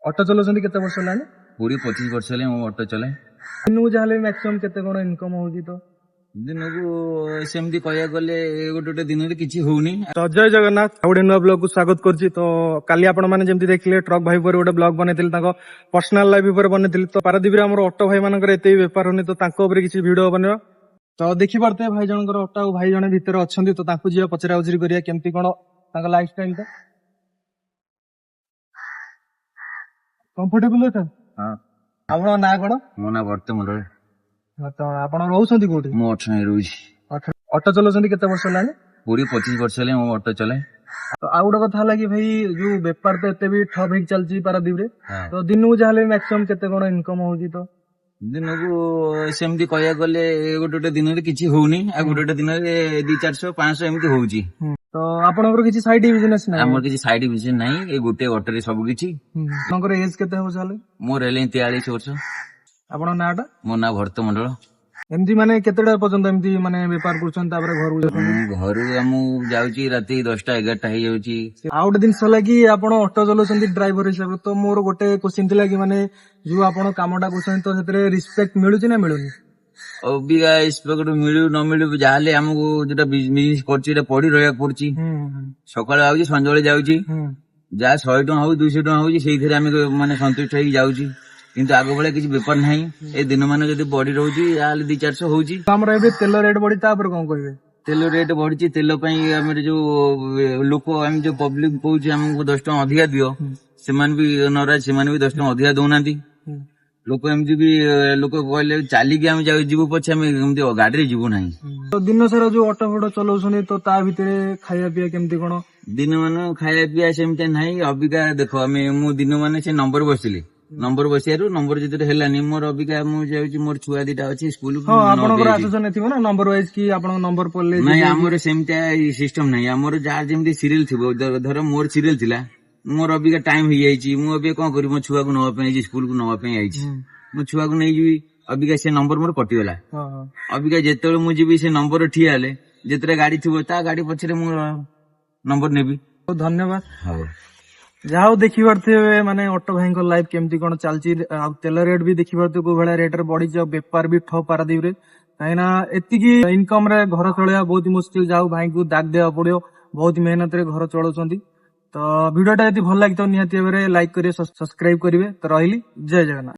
Auto ଚଲାଉଛନ୍ତି କେତେ ବର୍ଷ ହେଲାଣି? 20-25 ବର୍ଷ ହେଲାଣି ମୁଁ ଅଟୋ ଚଲାଏ। ଦିନକୁ ଯାହାହେଲେ ମ୍ୟାକ୍ସିମମ୍ କେତେ କଣ ଇନକମ୍ ହଉଛି ତ? ଦିନକୁ ସେମିତି କହିବାକୁ ଗଲେ ଗୋଟେ ଗୋଟେ ଦିନରେ କିଛି ହଉନି। ତ ଜୟ ଜଗନ୍ନାଥ, ଆଉ ଗୋଟେ ନୂଆ ବ୍ଲଗ କୁ ସ୍ୱାଗତ କରୁଛି। ତ କାଲି ଆପଣ ମାନେ ଯେମିତି ଦେଖିଲେ, ଟ୍ରକ୍ ଭାଇ ଉପରେ ଗୋଟେ ବ୍ଲଗ ବନେଇଥିଲି, ତାଙ୍କ ପର୍ସନାଲ ଲାଇଫ ଉପରେ ବନେଇଥିଲି। ତ ପାରାଦୀପରେ ଆମର ଅଟୋ ଭାଇ ମାନଙ୍କର ଏତେ ବି ବେପାର ହଉନି, ତ ତାଙ୍କ ଉପରେ କିଛି ଭିଡିଓ ବନେଇବା। ତ ଦେଖିପାରୁଥିବେ ଭାଇ ଜଣଙ୍କର ଅଟୋ, ଆଉ ଭାଇ ଜଣେ ଭିତରେ ଅଛନ୍ତି, ତ ତାଙ୍କୁ ଯିବା ପଚରା ଉଚରି କରିବା କେମିତି କଣ ତାଙ୍କ ଲାଇଫ ଷ୍ଟାଇଲ ଟା। କମ୍ଫର୍ଟେବଲ ଅଛନ୍ତି? ହଁ। ଆପଣଙ୍କ ନାଁ କଣ? ମୋ ନାଁ ଭର୍ତ୍ତ ମଣ୍ଡଳ। ହଁ, ତ ଆପଣ ରହୁଛନ୍ତି କୋଉଠି? ମୁଁ ଅଠରଣାରେ ରହୁଛି। ଅଟୋ ଚଲାଉଛନ୍ତି କେତେ ବର୍ଷ ହେଲାଣି? 20-25 ବର୍ଷ ହେଲାଣି ମୁଁ ଅଟୋ ଚଲାଏ। ତ ଆଉ ଗୋଟେ କଥା ହେଲା କି ଭାଇ, ଯୋଉ ବେପାର ତ ଏତେ ବି ଠପ୍ ହେଇକି ଚାଲିଛି ପାରାଦୀପରେ, ତ ଦିନକୁ ଯାହାହେଲେ ମ୍ୟାକ୍ସିମମ୍ କେତେ କଣ ଇନକମ୍ ହଉଛି ତ? ଦିନକୁ ସେମିତି କହିବାକୁ ଗଲେ ଗୋଟେ ଗୋଟେ ଦିନରେ କିଛି ହଉନି, ଆଉ ଗୋଟେ ଗୋଟେ ଦିନରେ 200-400 500 ଏମିତି ହଉଛି। ତ ଆପଣଙ୍କର କିଛି ସାଇଡ ବିଜନେସ ନାହିଁ? ଆମର କିଛି ସାଇଡ ବିଜନେସ ନାହିଁ, ଏଇ ଗୋଟେ ଅଟୋରେ ସବୁ କିଛି। ଆପଣଙ୍କର ଏଜ କେତେ ହବ ତାହେଲେ? ମୋର ହେଲାଣି 43 ବର୍ଷ। ଆପଣଙ୍କ ନାଁ ଟା? ମୋ ନାଁ ଭରତ ମଣ୍ଡଳ। ଏମିତି ମାନେ କେତେଟା ପର୍ଯ୍ୟନ୍ତ ଏମିତି ମାନେ ବେପାର କରୁଛନ୍ତି, ତାପରେ ଘରକୁ ଯାଉଛନ୍ତି? ମୁଁ ଘରୁ ମୁଁ ଯାଉଛି ରାତି 10ଟା 11ଟା ହେଇଯାଉଛି। ଆଉ ଗୋଟେ ଜିନିଷ ହେଲା କି ଆପଣ ଅଟୋ ଚଲାଉଛନ୍ତି ଡ୍ରାଇଭର ହିସାବରେ, ତ ମୋର ଗୋଟେ କୋଶ୍ଚିନ୍ ଥିଲା କି ମାନେ ଯୋଉ ଆପଣ କାମଟା କରୁଛନ୍ତି, ତ ସେଥିରେ ରିସ୍ପେକ୍ଟ ମିଳୁଛି ନା ମିଳୁନି? ଅବିକା ଇନ୍ସପେକ୍ଟର ମିଳୁ ନ ମିଳୁ, ଯାହାହେଲେ ଆମକୁ ଯୋଉଟା ବିଜନେସ କରୁଛି ଏଟା ପଡି ରହିବାକୁ ପଡୁଛି। ସକାଳୁ ଆଉଛି, ସଞ୍ଜବେଳେ ଯାଉଛି। ଯାହା 100 ଟଙ୍କା ହଉ, 200 ଟଙ୍କା ହଉଛି, ସେଇଥିରେ ଆମେ ମାନେ ସନ୍ତୁଷ୍ଟ ହେଇକି ଯାଉଛି। କିନ୍ତୁ ଆଗ ଭଳିଆ କିଛି ବେପାର ନାହିଁ। ଏ ଦିନ ମାନେ ଯଦି ବଢି ରହୁଛି, ଯାହାହେଲେ 200-400 ହଉଛି। ତ ଆମର ଏବେ ତେଲ ରେଟ୍ ବଢି, ତାପରେ କଣ କହିବେ? ତେଲ ରେଟ୍ ବଢିଛି। ତେଲ ପାଇଁ ଆମର ଯୋଉ ଲୋକ, ଆମେ ଯୋଉ ପବ୍ଲିକ କହୁଛି ଆମକୁ 10 ଟଙ୍କା ଅଧିକା ଦିଅ, ସେମାନେ ବି ନାରାଜ। ସେମାନେ ବି 10 ଟଙ୍କା ଅଧିକା ଦଉନାହାନ୍ତି। ଲୋକ ଏମିତି ବି ଲୋକ କହିଲେ ଚାଲିକି ଆମେ ଯାଉ ଯିବୁ ପଛେ, ଆମେ ଏମିତି ଗାଡିରେ ଯିବୁ ନାହିଁ। ତ ଦିନ ସାରା ଯୋଉ ଅଟୋ ଫଟୋ ଚଲାଉଛନ୍ତି, ତ ତା ଭିତରେ ଖାଇବା ପିଇବା କେମିତି କଣ? ଦିନ ମାନ ଖାଇବା ପିଇବା ସେମିତି ନାହିଁ। ଅବିକା ଦେଖ, ଆମେ ମୁଁ ଦିନ ମାନେ ସେ ନମ୍ବର ବସିଥିଲି, ନମ୍ବର ବସିବାରୁ ନମ୍ବର ଯେତେବେଳେ ହେଲାନି ମୋର, ଅବିକା ମୁଁ ଯାଉଛି, ମୋର ଛୁଆ ଦିଟା ଅଛି ସ୍କୁଲ। ହଁ, ଆପଣଙ୍କର ଆସୋସିଏସନ ଥିବ ନା, ନମ୍ବର ୱାଇଜ କି ଆପଣଙ୍କ ନମ୍ବର ପଡିଲେ? ନାଇଁ, ଆମର ସେମିତିଆ ସିଷ୍ଟମ ନାହିଁ। ଆମର ଯାହାର ଯେମିତି ସିରିଏଲ ଥିବ, ଧର ମୋର ସିରିଏଲ ଥିଲା, ମୋର ଅବିକା ଟାଇମ ହେଇଯାଇଛି। ମୁଁ ଏବେ କଣ କରିବି? ମୋ ଛୁଆକୁ ନବା ପାଇଁ ଯାଇଛି, ସ୍କୁଲକୁ ନବା ପାଇଁ ଯାଇଛି। ମୋ ଛୁଆକୁ ନେଇଯିବି। ଅବିକା ସେ ନମ୍ବର ମୋର କଟିଗଲା। ହଁ ହଁ ଅବିକା ଯେତେବେଳେ ମୁଁ ଯିବି, ସେ ନମ୍ବର ଠିଆ ହେଲେ ଯେତେବେଳେ ଗାଡି ଥିବ, ତା ଗାଡି ପଛରେ ମୁଁ ନମ୍ବର ନେବି। ହଉ, ଧନ୍ୟବାଦ। ହଉ। ଯାହା ହଉ, ଦେଖିପାରୁଥିବେ ମାନେ ଅଟୋ ଭାଇଙ୍କ ଲାଇଫ କେମିତି କଣ ଚାଲିଛି, ଆଉ ତେଲ ରେଟ୍ ବି ଦେଖିପାରୁଥିବେ କୋଉ ଭଳିଆ ରେଟ୍ ରେ ବଢିଛି, ଆଉ ବେପାର ବି ଠପ୍ ପାରାଦୀପରେ। କାହିଁକି ନା ଏତିକି ଇନକମ ରେ ଘର ଚଳେଇବା ବହୁତ ମୁସ୍କିଲ। ଯାଉ ଭାଇଙ୍କୁ ଦାଗ ଦେବାକୁ ପଡିବ, ବହୁତ ମେହନତରେ ଘର ଚଳଉଛନ୍ତି। ତ ଭିଡିଓ ଟା ଯଦି ଭଲ ଲାଗିଥିବ, ନିହାତି ଭାବରେ ଲାଇକ୍ କରିବେ, ସବସ୍କ୍ରାଇବ କରିବେ। ତ ରହିଲି, ଜୟ ଜଗନ୍ନାଥ।